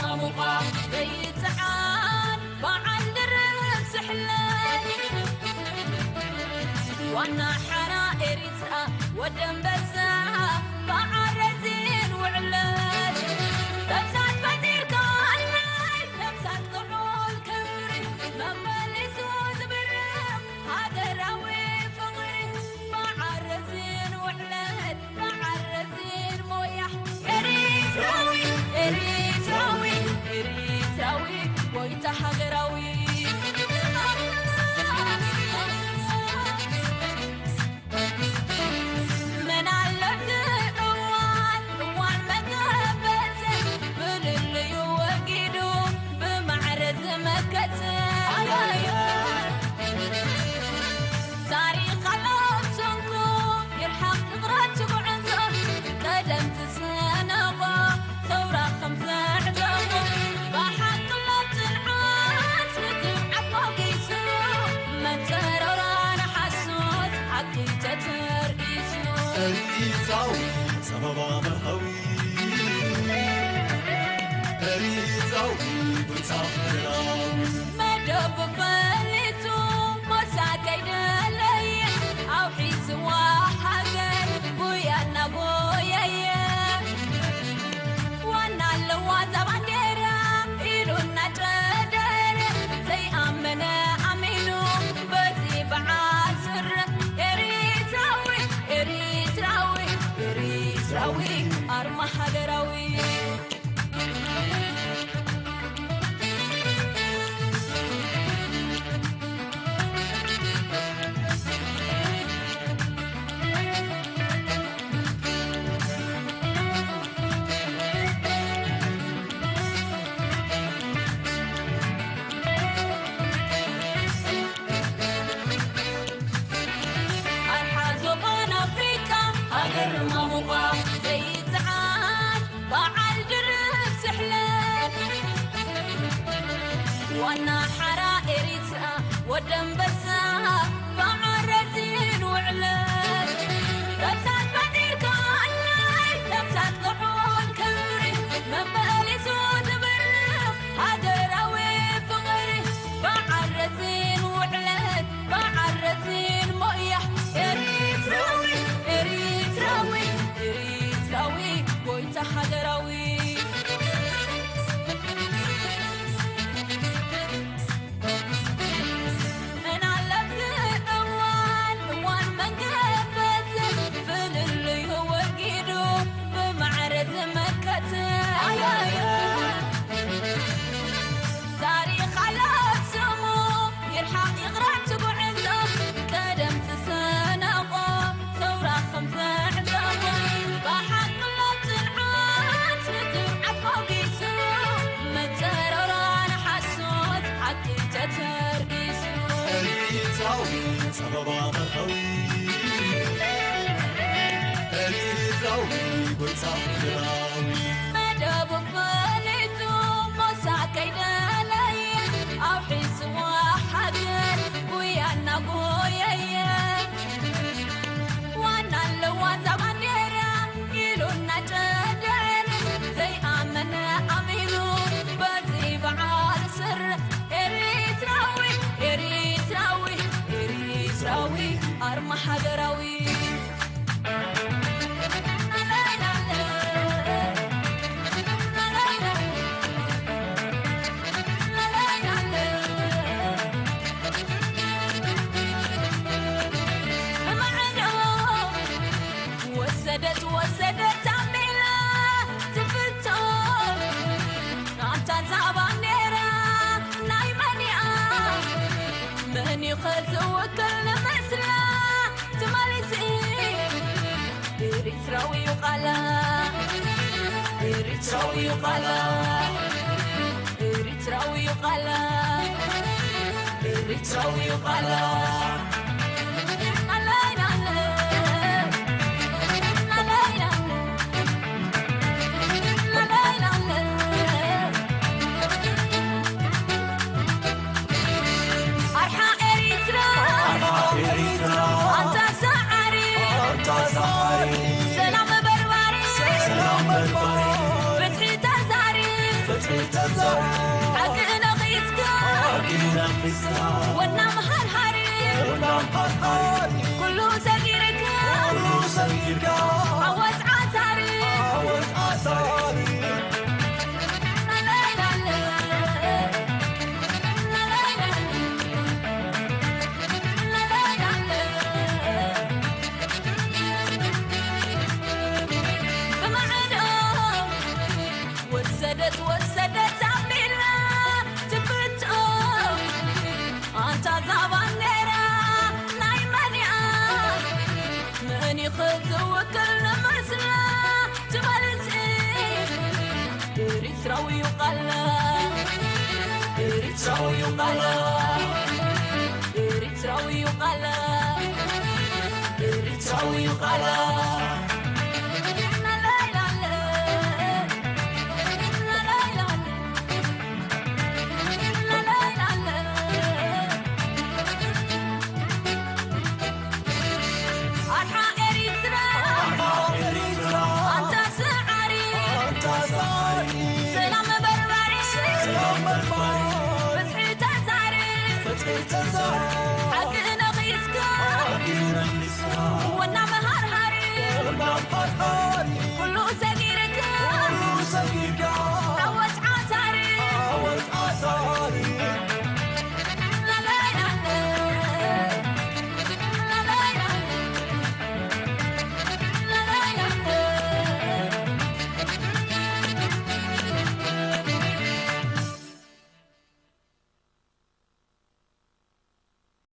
ማሙቋ ዘይጸዓን በዓል ድርብ ስሕለት ዋና ሓራ ኤሪትራ ወደንበሳ በዓል ረዚን ውዕለት ነብሳት ፈጢርካለይ ነብሳት ክዑል ክብሪ መመሊሱ ዝብርቕ ሃገራዊ ፍቕሪ በዓል ረዚን ውዕለት በዓል ረዚን ሞያ ኤሪትራዊ ኤሪትራዊ ኤሪትራዊ ጎይታ ሃገራዊ መን ኣሎ እቲ እዋን እዋን መገበቲ ፍልልዩ ወጊዱ ብማዕረ ዝመከት ታሪኽ ኣሎ ሰንኩ ይርሓቕ ፍቕረት ትጉዕዞ ቀደም ዝሰነቖ ሰውራ ከም ዘዕዘቦ ብሓቂ ሎብ ጽንዓት ንትብዓት ሞጊሱ መን ጸረራ ንሓሶት ሓቂ ተተርኢሱ ኤሪትራዊ ጸበባ መርሃዊ ኤሪትራዊ ብጻ ሃገራዊ መደቡ ፈሊጡ ሞሳ ከይደለየ ኣውሒስዋ ሃገር ጉያ እናጎየየ ዋና ኣለዋ እዛ ባንዴራ ኢሉ እናጨደረ ዘይኣመነ ኣሚኑ በዚ በዓል ስረ ኤሪትራዊ ኤሪትራዊ ኤሪትራዊ ኣርማ ሃገራዊ ኣርሓ ዞባን ኣፍሪቃ ሃገር ማሙቋ ዘይጸዓን በዓል ድርብ ስሕለት ዋና ሓራ ኤሪትራ ወደንበሳ በዓል ረዚን ውዕለት ነብሳት ፈጢርካለይ ነብሳት ክዑል ክብሪ መመሊሱ ዝብርቕ ሃገራዊ ፍቕሪ በዓል ረዚን ውዕለት በዓል ረዚን ሞያ ኤሪትራዊ ኤሪትራዊ ኤሪትራዊ ጎይታ ሃገራዊ መን ኣሎ ኣብዚ እዋን እዋን መንገበት ፍልልዩ ወጊዱ ብማዕረ ዝመከት ኣያየ ታሪኽ ኣሎ ስሙ ይርሓቕ ይቕረብ ትጉዕዞ ቀደም ዝሰነቖ ሰውራ ከም ዘዕዘቦ ብሓቂ ሎብ ጽንዓት ንትብዓት ሞጊሱ መን ጸረራ ንሓሶት ሓቂ ተተርኢሱ ኤሪትራዊ ጸበባ መርሃዊ ኤሪትራዊ ጎይታ ሃገራዊ መደቡ ፈሊጡ ሞሳ ከይደለየ ኣውሒስዋ ሃገር ጉያ እናጎየየ ዋና ኣለዋ እዛ ባንዴራ ኢሉ እናጨደረ ዘይኣመነ ኣሚኑ በዚ በዓል ስረ ኤሪትራዊ ኤሪትራዊ ኤሪትራዊ ኣርማ ሃገራዊ ወሰደት ወሰደት ኣሚላ ትፍቶ ኣንታ እዛ ባንዴራ ናይ መን እያ መን እዩ ከዝውክል ንምስላ ትመልሲ ኤሪትራዊ እዩ ቃላ ኤሪትራዊ እዩ ቃላ ኤሪትራዊ እዩ ቃላ ኤሪትራዊ እዩ ቃላ ኣርሓ ኤሪትራ ኣንታ ሰዓሪ ሰላም በርባሪ ፍትሒ ተዛሪ ሓቂ ነቒስካ ወና መሃርሃሪ ኩሉ ሰጊርካ ዓወት ዓሳሪ ብማዕዶ ወሰደት ወሰደት ኣቢላ ትፍቶ ኣንታ እዛ ባንዴራ ናይ መን እያ? መን እዩ ዝውክል ንመስላ ትበልጽ ኤርትራዊ እዩ ቃላ ኤርትራዊ እዩ ቃላ ኤርትራዊ እዩ ቃላ ኤርትራዊ እዩ ቃላ ኣርሓ ኤሪትራ ኣንታ ሰዓሪ ሰላም በርባሪ ፍትሒ ተዛሪ ሓቂ ነቒስካ ወና